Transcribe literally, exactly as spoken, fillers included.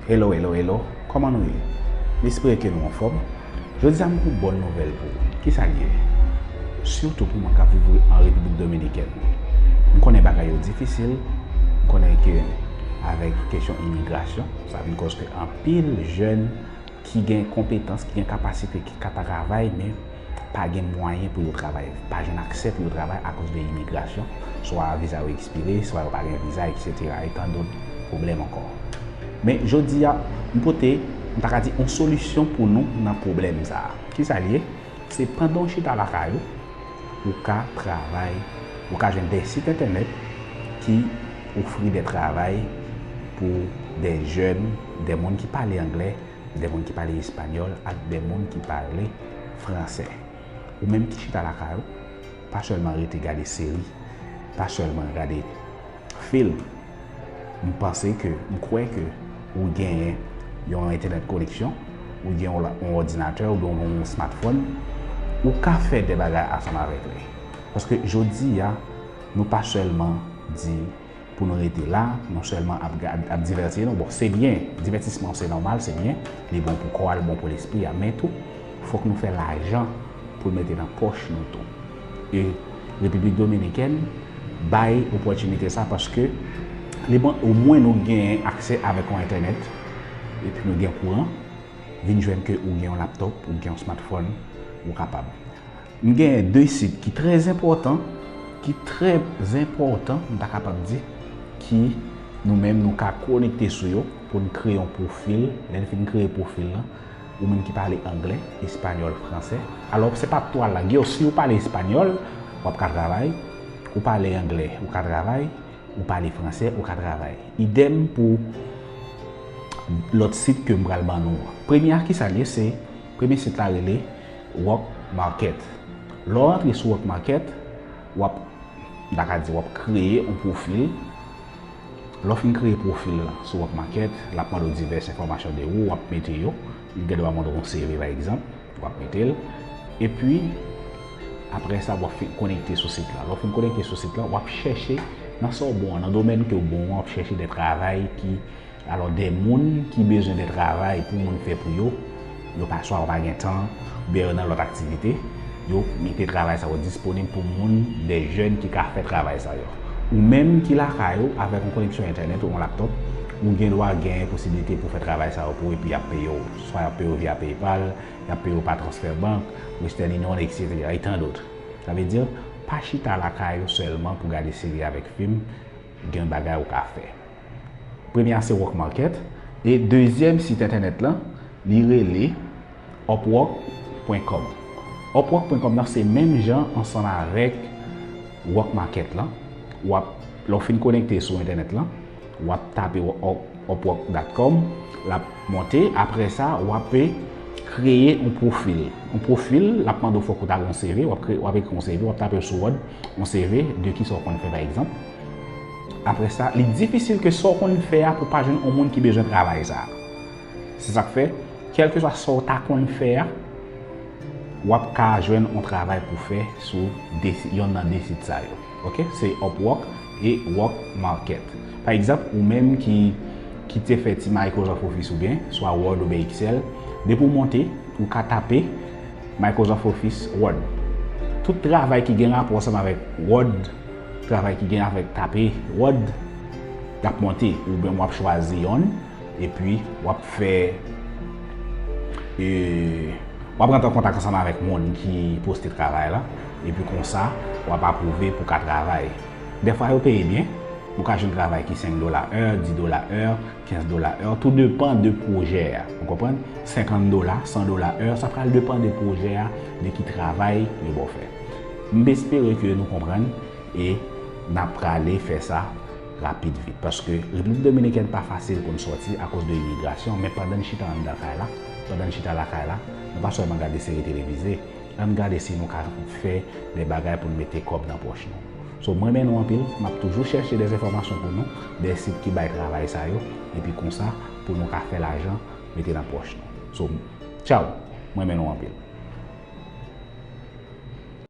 Hello, hello, hello. Kòman nou ye? M espere ke nou anfòm. Jodi a, m gen yon bòn nouvèl pou ou. Kisa l ye? Sitou pou moun k ap viv an Repiblik Dominikèn. M konnen bagay yo difisil. M konnen ke avèk kesyon imigrasyon, sa vin koz ke anpil jèn ki gen konpetans, ki gen kapasite, ki ka travay, men pa gen mwayen pou yo travay, pa jwenn aksè pou yo travay akoz de imigrasyon, swa viza yo ekspire, swa yo pa gen viza, et cetera, e tan dòt pwoblèm ankò. Men jodi a, m pote, m ta ka di, yon solisyon pou nou nan pwoblèm sa a. Kisa l ye? Se pandan w chita lakay ou, ou ka travay, ou ka jwenn de sit entènèt ki ofri de travay pou de jèn, de moun ki pale anglè, de moun ki pale espanyòl ak de moun ki pale fransè. Ou menm ki chita lakay ou, pa sèlman rete gade seri, pa sèlman gade fim. M panse ke, m kwè ke ou genyen yon entènèt koneksyon, ou gen yon, yon òdinatè, ou gen yon smartphone, ou ka fè de bagay ansanm avèk li. Paske jodi a, nou pa sèlman di pou nou rete la, nou sèlman ap, ap, ap divèti nou. Bon, se byen, divètisman se nòmal, se byen, li bon pou kò a, li bon pou lespri a, men tou, fòk nou fè lajan pou l mete nan pòch nou tou. E Repiblik Dominikèn bay opòtinite sa paske li bon, omwen nou gen aksè avèk yon entènèt, epi nou gen kouran, vin jwenn ke ou gen yon laptòp, ou gen yon smartphone, ou kapab. M gen de sit ki trè enpòtan, ki trè enpòtan, m ta kapab di, ki nou menm nou ka konekte sou yo pou n kreye yon pwofil. Lè n fin kreye pwofil lan, ou menm ki pale anglè, espanyòl, fransè. Alò, se pa twa lang yo. Si w pale espanyòl, w ap ka travay. Ou pale anglè, ou ka travay. Ou pale fransè, ou ka travay. Idèm pou lòt sit ke m pral ban nou an. Premye a, kisa l ye? Se, premye sit la rele Work Market. Lè w antre sou Work Market, w ap, m ta ka di, w ap kreye yon pwofil. Lè w fin kreye pwofil lan sou Work Market, l ap mande w divès enfòmasyon de ou, w ap mete yo. Li gen dwa mande w yon C V, pa egzanp. W ap mete l. Epi, apre sa, w ap fin konekte sou sit la. Lè w fin konekte sou sit la, w ap chèche nan sa w bon an, nan domèn ke w bon an, w ap chèche de travay ki, alò, de moun ki bezwen de travay pou moun fè pou yo, yo pa, swa yo pa gen tan, oubyen yo nan lòt aktivite, yo mete travay sa yo disponib pou moun, de jèn ki ka fè travay sa yo. Ou menm ki lakay ou, avèk yon koneksyon entènèt ou yon laptòp, ou gen dwa gen posiblite pou fè travay sa yo pou ou, epi y ap peye w. Swa y ap peye w via PayPal, y ap peye w pa transfè bank, Western Union, et cetera, e tan dòt. Sa vle di, pa chita lakay ou sèlman pou gade seri avèk fim, gen bagay ou ka fè. Premye a se Work Market, e dezyèm sit entènèt lan, li rele upwork pwen kòm. Upwork pwen kòm nan se menm jan ansanm avèk Work Market lan. W ap, lè w fin konekte sou entènèt lan, w ap tape upwork dot com, l ap monte. Apre sa, w ap kreye yon pwofil. Yon pwofil, l ap mande w fòk ou ta gen yon C V, w ap kreye, w ap ekri yon C V, w ap tape l sou Word, yon C V de kisa w konn fè, pa egzanp. Apre sa, li difisil ke sa w konn fè a pou pa jwenn yon moun ki bezwen travay sa a. Se sa k fè, kèlkeswa sa w ta konn fè a, w ap ka jwenn yon travay pou fè sou de, yonn nan de sit sa yo. Oke? Se Upwork e Work Market. Pa egzanp, ou menm ki, ki te fè ti Microsoft Office oubyen, swa Word oubyen Excel, depi w monte, ou ka tape Microsoft Office Word. Tout travay ki gen rapò ansanm avèk Word, travay ki gen avèk tape Word, y ap monte, oubyen w ap chwazi yonn, epi w ap fè, e, w ap rantre an kontak ansanm avèk moun ki poste travay la, epi konsa, w ap apwouve pou ka travay. Dèfwa, yo peye byen, ou ka jwenn travay ki senk dola è, dis dola è, kenz dola è, tou depann de pwojè a, ou konprann? Senkant dola, san dola è, sa pral depann de pwojè a, de ki travay yo ba w fè. M espere ke nou konprann e n ap prale fè sa rapid vit. Paske Repiblik Dominikèn pa fasil pou n sòti akoz de imigrasyon, men pandan n chita anndan kay la, pandan n chita lakay la, nou pa sèlman gade seri televize, ann gade si nou ka fè de bagay pou n mete kòb nan pòch nou. So, m renmen nou anpil, m ap toujou chèche de enfòmasyon pou nou, de sit ki bay travay sa yo, epi konsa, pou nou ka fè lajan, mete nan pòch nou. So, tchaw, m renmen nou anpil.